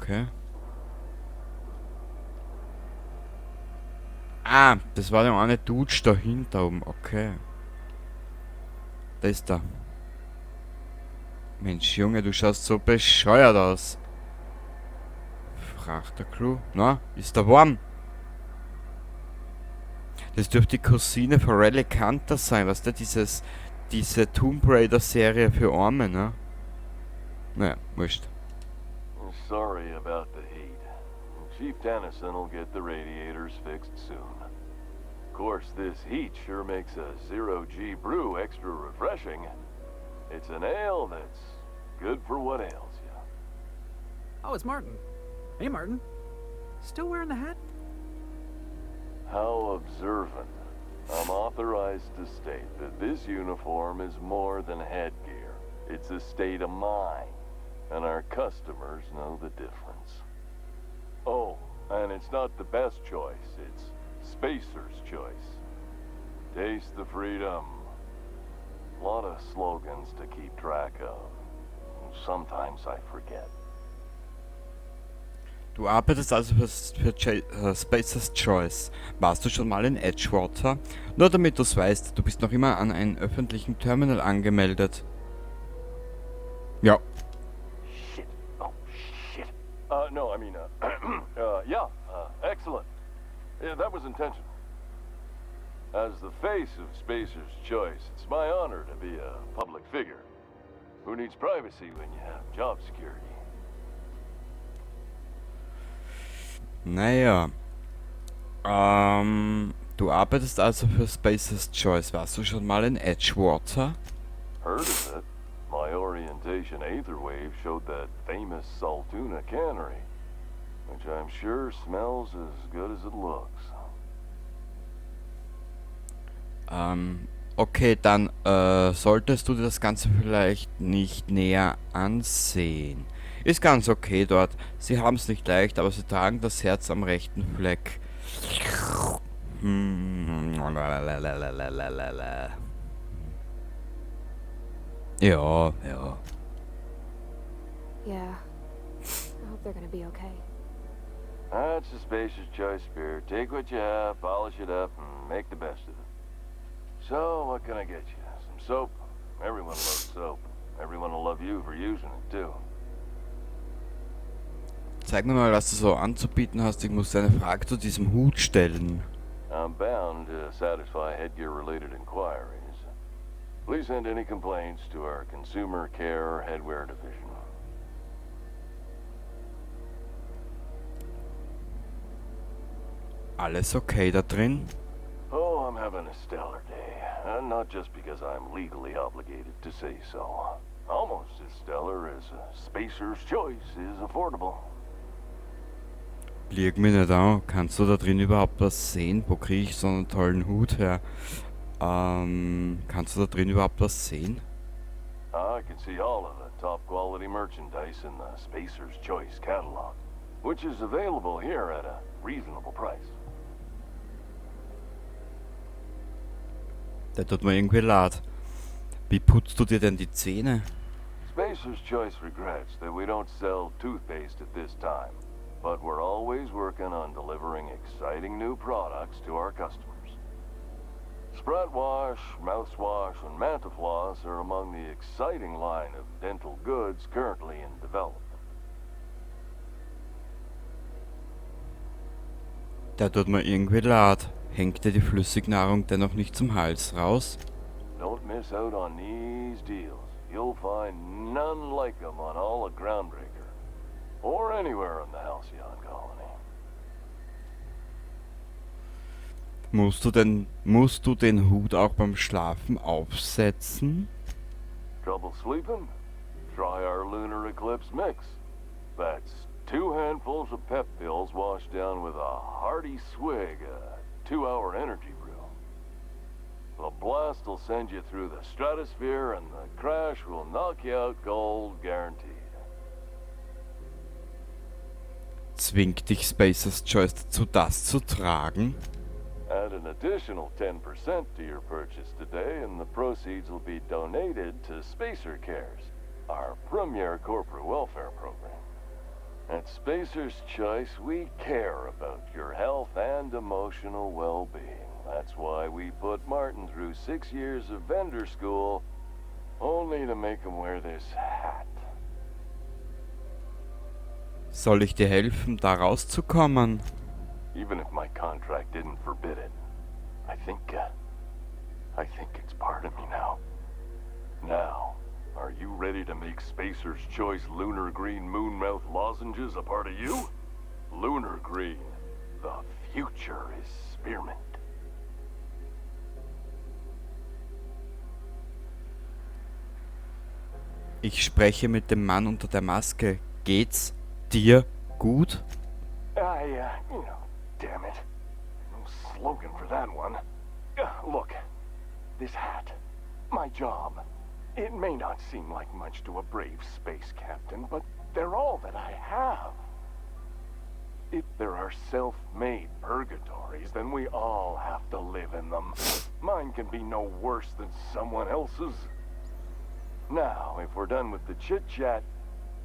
Okay. Ah, das war der eine Dude dahinter oben. Okay. Da ist er. Mensch, Junge, du schaust so bescheuert aus. Frachtercrew? Na, ist der warm? Das dürfte die Cousine von Relic Hunter sein, weißt du? Diese Tomb Raider Serie für Arme, ne? Naja, wurscht. Sorry about the heat. Chief Dennison will get the radiators fixed soon. Of course, this heat sure makes a zero-G brew extra refreshing. It's an ale that's good for what ails you. Oh, it's Martin. Hey, Martin. Still wearing the hat? How observant. I'm authorized to state that this uniform is more than headgear. It's a state of mind, and our customers know the difference. Oh, and it's not the best choice, it's Spacer's Choice. Taste the freedom. A lot of slogans to keep track of. Sometimes I forget. Du arbeitest also für Spacer's Choice. Warst du schon mal in Edgewater? Nur damit du's weißt, du bist noch immer an einem öffentlichen Terminal angemeldet. Ja. Shit. Oh, shit. No, I mean, yeah, excellent. Yeah, that was intentional. As the face of Spacer's Choice, it's my honor to be a public figure. Who needs privacy when you have job security? Naja. Du arbeitest also für Spacer's Choice. Warst du schon mal in Edgewater? Heard of it. My orientation aetherwave showed that famous Saltuna cannery, which I'm sure smells as good as it looks. Okay, dann solltest du dir das Ganze vielleicht nicht näher ansehen. Ist ganz okay dort. Sie haben's nicht leicht, aber sie tragen das Herz am rechten Fleck. Lalalala. Ja, ja. Yeah. I hope they're going to be okay. That's the Spacer's Choice spirit. Take what you have, polish it up, and make the best of it. So, what can I get you? Some soap? Everyone loves soap. Everyone will love you for using it, too. Zeig mir mal, was du so anzubieten hast. Ich muss eine Frage zu diesem Hut stellen. I'm bound to satisfy headgear-related inquiries. Please send any complaints to our Consumer Care Headwear Division. Alles okay da drin? Oh, I'm having a stellar day. And not just because I'm legally obligated to say so. Almost as stellar as a Spacer's Choice is affordable. Blick mich nicht an. Kannst du da drin überhaupt was sehen? Wo krieg ich so einen tollen Hut her? Kannst du da drin überhaupt was sehen? I can see all of the top quality merchandise in the Spacer's Choice catalog, which is available here at a reasonable price. Der tut mir irgendwie leid. Wie putzt du dir denn die Zähne? Spacer's Choice regrets that we don't sell toothpaste at this time, but we're always working on delivering exciting new products to our customers. Sprat Wash, Mouthwash, and Mantafloss are among the exciting line of dental goods currently in development. Der tut mir irgendwie leid. Hängt dir die Flüssignahrung dennoch nicht zum Hals raus? Don't miss out on these deals. You'll find none like them on all of Groundbreaker. Or anywhere in the Halcyon Colony. Musst du den Hut auch beim Schlafen aufsetzen? Trouble sleeping? Try our Lunar Eclipse mix. That's 2 handfuls of pep pills washed down with a hearty swig of 2-hour energy brew. The blast will send you through the stratosphere and the crash will knock you out cold, guaranteed. Zwingt dich Spacer's Choice dazu, das zu tragen? Add an additional 10% to your purchase today and the proceeds will be donated to Spacer Cares, our premier corporate welfare program. At Spacer's Choice, we care about your health and emotional well-being. That's why we put Martin through 6 years of vendor school, only to make him wear this hat. Soll ich dir helfen, da rauszukommen? Even if my contract didn't forbid it, I think it's part of me now. Now, are you ready to make Spacer's Choice Lunar Green Moonmouth lozenges a part of you? Lunar Green. The future is spearmint. Ich spreche mit dem Mann unter der Maske. Geht's dir gut? I, damn it. No slogan for that one. Look, this hat, my job. It may not seem like much to a brave space captain, but they're all that I have. If there are self-made purgatories, then we all have to live in them. Mine can be no worse than someone else's. Now, if we're done with the chit-chat,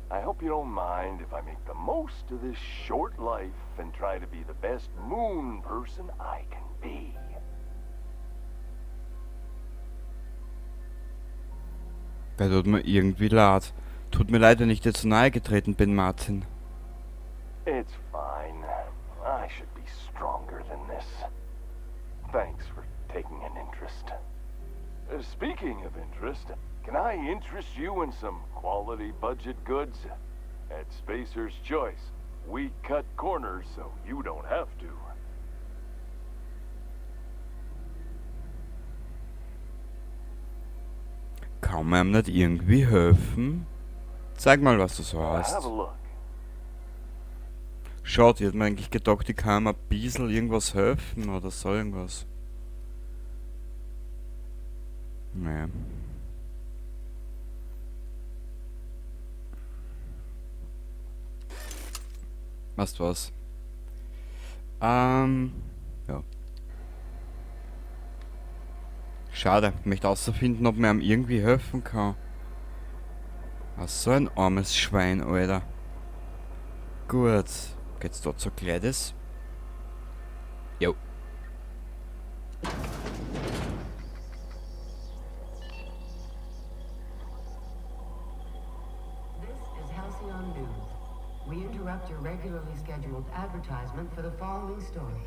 I hope you don't mind if I make the most of this short life and try to be the best moon person I can be. Der tut mir irgendwie leid. Tut mir leid, wenn ich dir zu nahe getreten bin, Martin. It's fine. I should be stronger than this. Thanks for taking an interest. Speaking of interest, can I interest you in some quality budget goods? At Spacer's Choice, we cut corners so you don't have to. Kann man ihm nicht irgendwie helfen? Zeig mal, was du so hast. Have a look. Schaut, ich hätte mir eigentlich gedacht, ich kann ihm ein bisschen irgendwas helfen oder so irgendwas. Naja. Weißt was? Ja. Schade, ich möchte herausfinden, ob man ihm irgendwie helfen kann. Ach, so ein armes Schwein, Alter. Gut. Geht's dort zur Gladys? Jo. This is Halcyon News. We interrupt your regularly scheduled advertisement for the following story.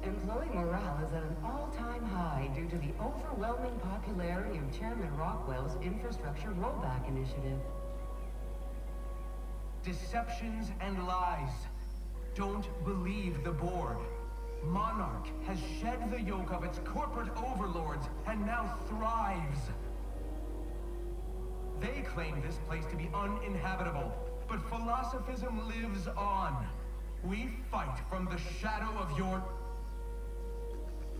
Employee morale is at an all-time high due to the overwhelming popularity of Chairman Rockwell's infrastructure rollback initiative. Deceptions and lies. Don't believe the board. Monarch has shed the yoke of its corporate overlords and now thrives. They claim this place to be uninhabitable, but philosophism lives on. We fight from the shadow of your...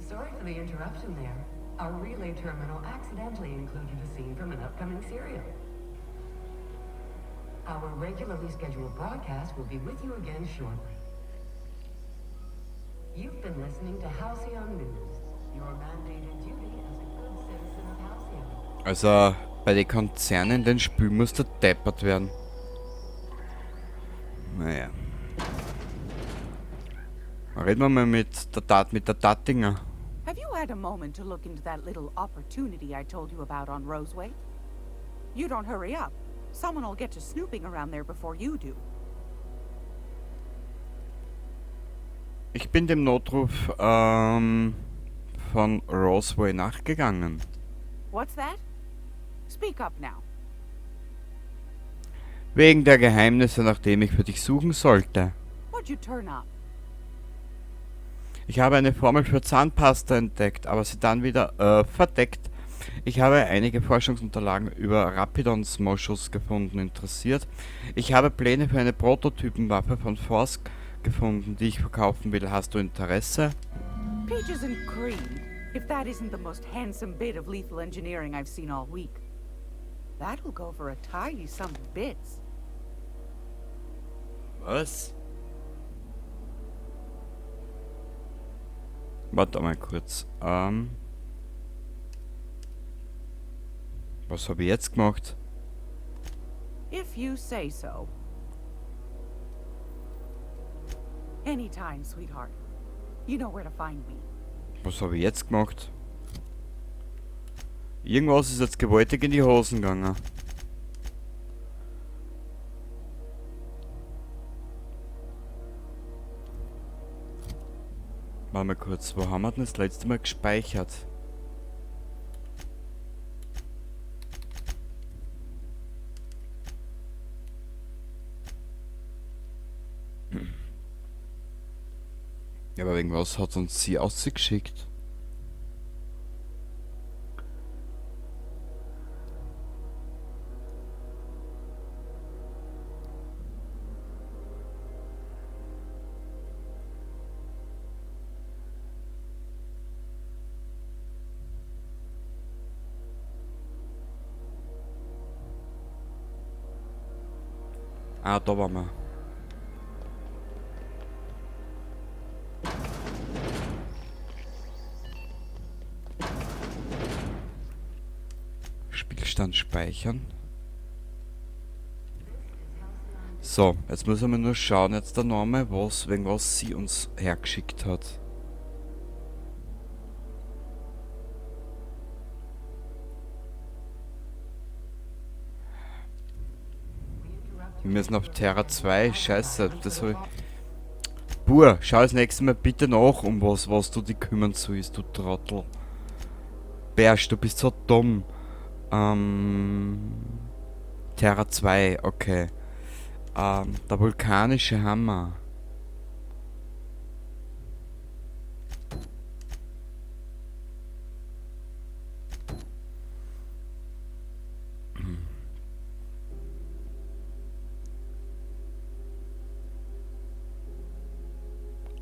Sorry for the interruption there. Our relay terminal accidentally included a scene from an upcoming serial. Our regularly scheduled broadcast will be with you again shortly. You've been listening to Halcyon News, your mandated duty as a good citizen of Halcyon. Also, bei den Konzernen, den Spiel muss der deppert werden. Naja. Reden wir mal mit der Dattinger. Have you had a moment to look into that little opportunity I told you about on Roseway? You don't hurry up. Someone will get to snooping around there before you do. Ich bin dem Notruf von Roseway nachgegangen. What's that? Speak up now. Wegen der Geheimnisse, nach dem ich für dich suchen sollte. What'd you turn up? Ich habe eine Formel für Zahnpasta entdeckt, aber sie dann wieder verdeckt. Ich habe einige Forschungsunterlagen über Rapidons Moschus gefunden. Interessiert? Ich habe Pläne für eine Prototypenwaffe von Forsk gefunden, die ich verkaufen will. Hast du Interesse? Peaches and cream. If that isn't the most handsome bit of lethal engineering I've seen all week. That'll go for a tidy sum of bits. Was? Warte mal kurz. Was habe ich jetzt gemacht? If you say so. Anytime, sweetheart. You know where to find me. Was habe ich jetzt gemacht? Irgendwas ist jetzt gewaltig in die Hosen gegangen. Warte mal kurz, wo haben wir denn das letzte Mal gespeichert? Ja, aber wegen was hat uns sie ausgeschickt? Ah, da waren wir. Spielstand speichern. So, jetzt müssen wir nur schauen, jetzt der Name, was, wegen was sie uns hergeschickt hat. Wir müssen auf Terra 2, scheiße, das hab ich... Bur, schau das nächste Mal bitte nach, um was du dich kümmern sollst, du Trottel. Bersch, du bist so dumm. Terra 2, okay. Der vulkanische Hammer.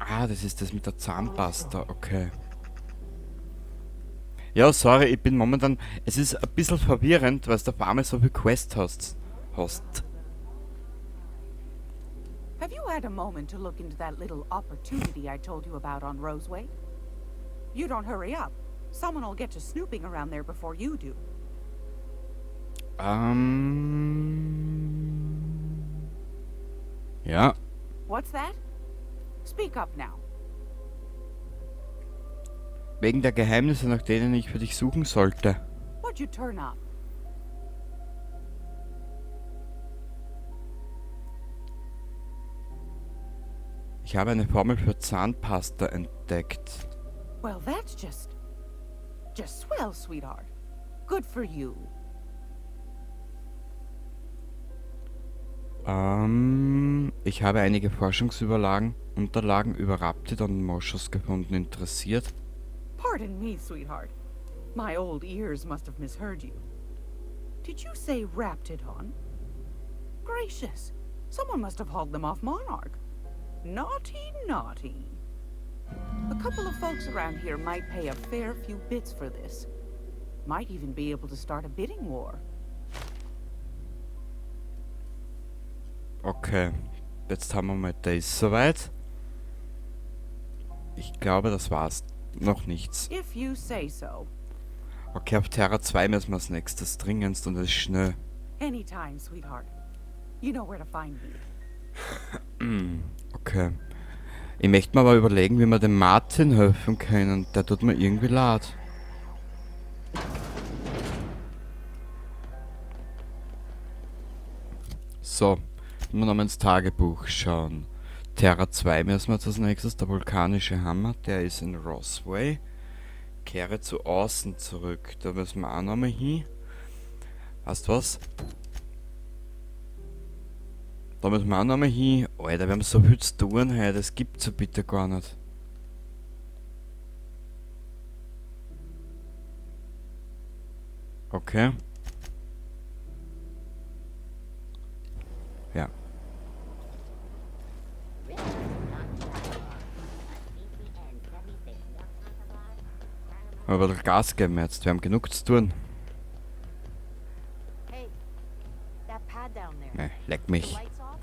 Ah, das ist das mit der Zahnpasta, okay. Ja, sorry, ich bin momentan... Es ist ein bisschen verwirrend, weil du auf einmal so viel Quest hast. Have you had a moment to look into that little opportunity I told you about on Roseway? You don't hurry up. Someone will get to snooping around there before you do. Ja. What's that? Speak up now. Wegen der Geheimnisse, nach denen ich für dich suchen sollte. What'd you turn up? Ich habe eine Formel für Zahnpasta entdeckt. Well, that's just swell, sweetheart. Good for you. Ich habe einige Forschungsunterlagen über Raptidon und Moschus gefunden. Interessiert? Pardon me, sweetheart. My old ears must have misheard you. Did you say Raptidon? Gracious, someone must have hauled them off Monarch. Naughty, naughty. A couple of folks around here might pay a fair few bits for this. Might even be able to start a bidding war. Okay, jetzt haben wir mal das soweit. Ich glaube, das war's. Noch nichts. If you say so. Okay, auf Terra 2 müssen wir als nächstes dringendst und das ist schnell. Anytime, sweetheart. You know where to find me. Okay. Ich möchte mir aber überlegen, wie wir dem Martin helfen können. Der tut mir irgendwie leid. So, wir noch mal ins Tagebuch schauen. Terra 2 müssen wir jetzt als nächstes. Der vulkanische Hammer, der ist in Roseway. Kehre zu außen zurück. Da müssen wir auch nochmal hin. Weißt du was? Da müssen wir auch nochmal hin. Alter, wir haben so viel zu tun heute. Das gibt's ja bitte gar nicht. Okay. Ja. Aber doch Gas geben jetzt, wir haben genug zu tun. Hey, that pad down there. Ne, leck mich. The lights off?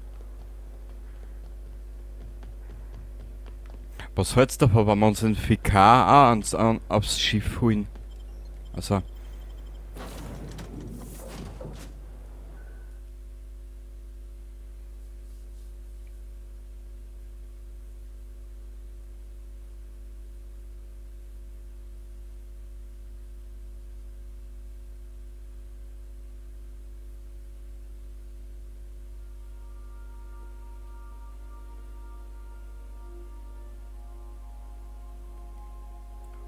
Was hältst du davon, wenn wir uns den Vikar auch aufs Schiff holen? Also.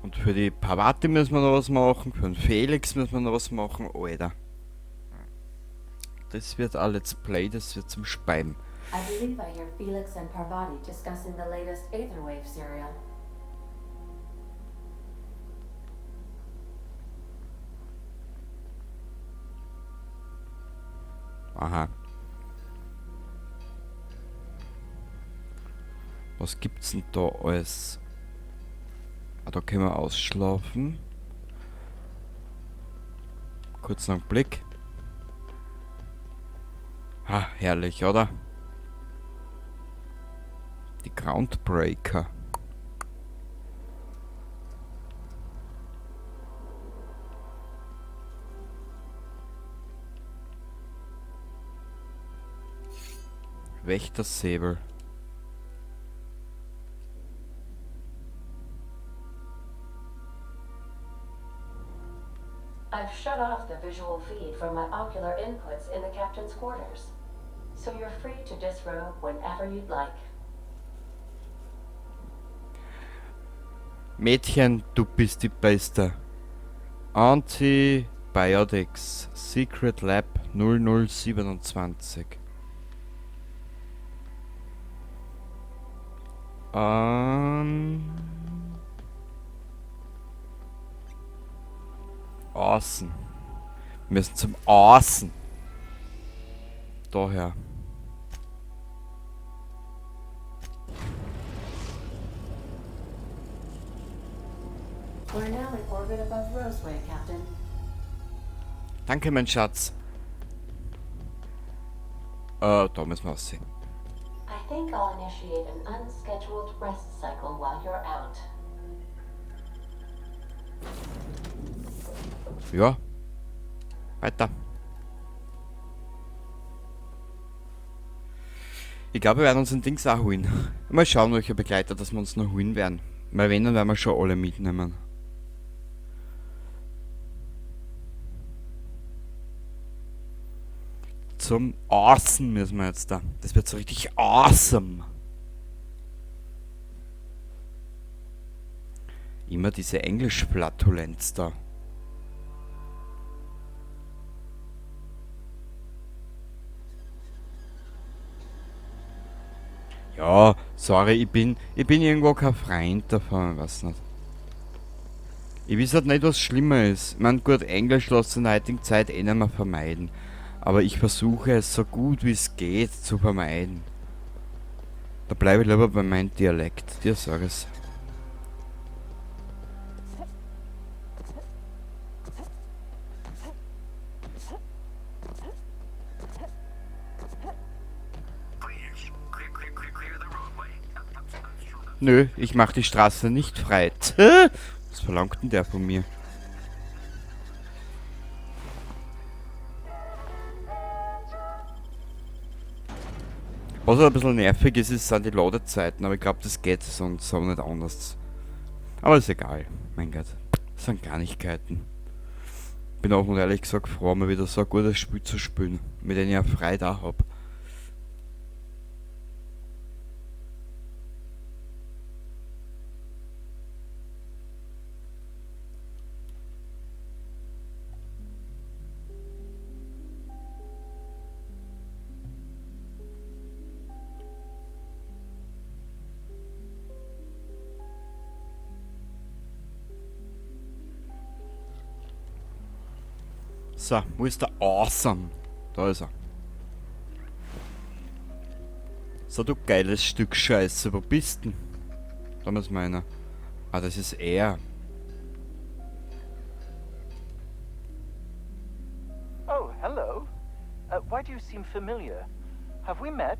Und für die Parvati müssen wir noch was machen, für den Felix müssen wir noch was machen, Alter. Das wird ein Let's Play, das wird zum Speiben. I believe I hear Felix and Parvati discussing the latest Aetherwave serial. Aha. Was gibt's denn da alles? Ah, da können wir ausschlafen. Kurz noch einen Blick. Ah, herrlich, oder? Die Groundbreaker. Wächtersäbel. I've shut off the visual feed from my ocular inputs in the captain's quarters, so you're free to disrobe whenever you'd like. Mädchen, du bist die Beste. Antibiotics Secret Lab 0027. Außen. Wir müssen zum Außen. Daher. We're now in orbit above Roseway, Captain. Danke, mein Schatz. Da müssen wir aussehen. I think I'll initiate an unscheduled rest cycle while you're out. Ja. Weiter. Ich glaube, wir werden uns ein Dings auch holen. Mal schauen, welche Begleiter, dass wir uns noch holen werden. Weil wenn, dann werden wir schon alle mitnehmen. Zum Awesome müssen wir jetzt da. Das wird so richtig awesome. Immer diese Englisch-Flatulenz da. Ja, sorry, ich bin irgendwo kein Freund davon, weiß nicht. Ich weiß halt nicht, was schlimmer ist. Ich mein, gut, Englisch lässt sich in der heutigen Zeit eh nicht mehr vermeiden. Aber ich versuche es so gut wie es geht zu vermeiden. Da bleibe ich lieber bei meinem Dialekt, dir sag ich's. Nö, ich mach die Straße nicht frei. Was verlangt denn der von mir? Was ein bisschen nervig ist, sind die Ladezeiten, aber ich glaub, das geht sonst auch nicht anders. Aber ist egal, mein Gott. Das sind Kleinigkeiten. Bin auch noch ehrlich gesagt froh, mal wieder so ein gutes Spiel zu spielen, mit dem ich ja Freude auch hab. So, wo ist der Awesome? Da ist er. So, du geiles Stück Scheiße, wo bist denn? Da ist meiner. Ah, das ist er. Oh, hello. Why do you seem familiar? Have we met?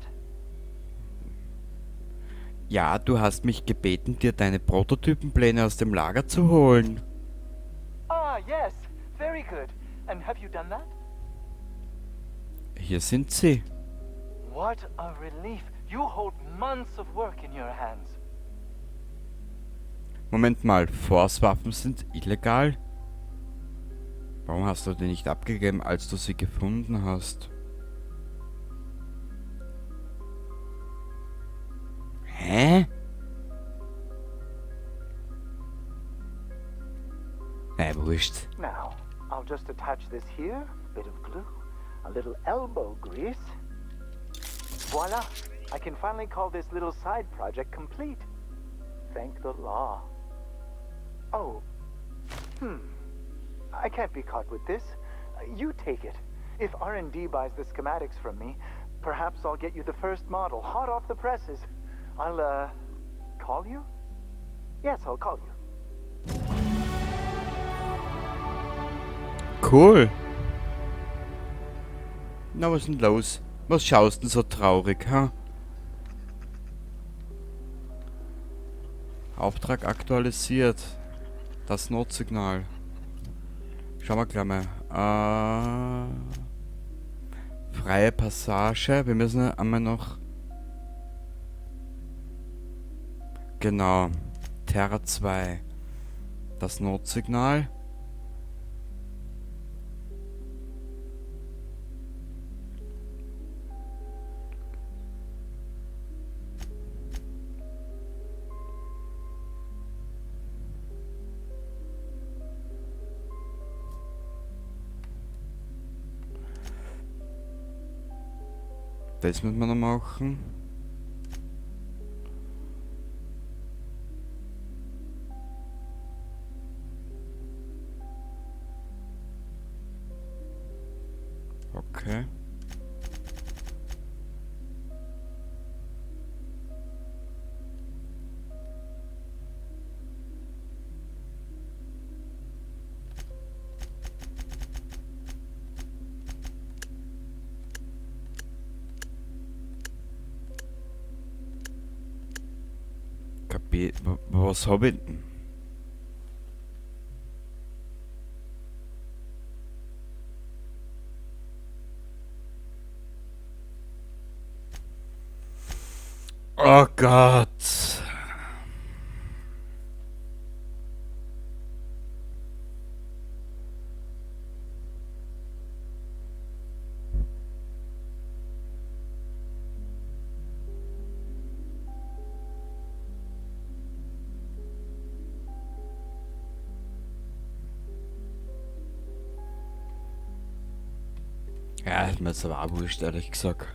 Ja, du hast mich gebeten, dir deine Prototypenpläne aus dem Lager zu holen. Ah, yes. Very good. And have you done that? Hier sind sie. What a relief. You hold months of work in your hands. Moment mal, Force-Waffen sind illegal? Warum hast du die nicht abgegeben, als du sie gefunden hast? Hä? Wurscht. Now, I'll just attach this here, bit of glue, a little elbow grease. Voila! I can finally call this little side project complete. Thank the law. Oh. I can't be caught with this. You take it. If R&D buys the schematics from me, perhaps I'll get you the first model, hot off the presses. I'll, call you? Yes, I'll call you. Cool. Na, was ist denn los? Was schaust denn so traurig, ha? Auftrag aktualisiert. Das Notsignal. Schauen wir gleich mal. Freie Passage. Wir müssen einmal noch... Genau. Terra 2. Das Notsignal. Das müssen wir noch machen. Okay. Was hab ich? Oh Gott. Ja, ist mir jetzt aber auch wurscht, ehrlich gesagt.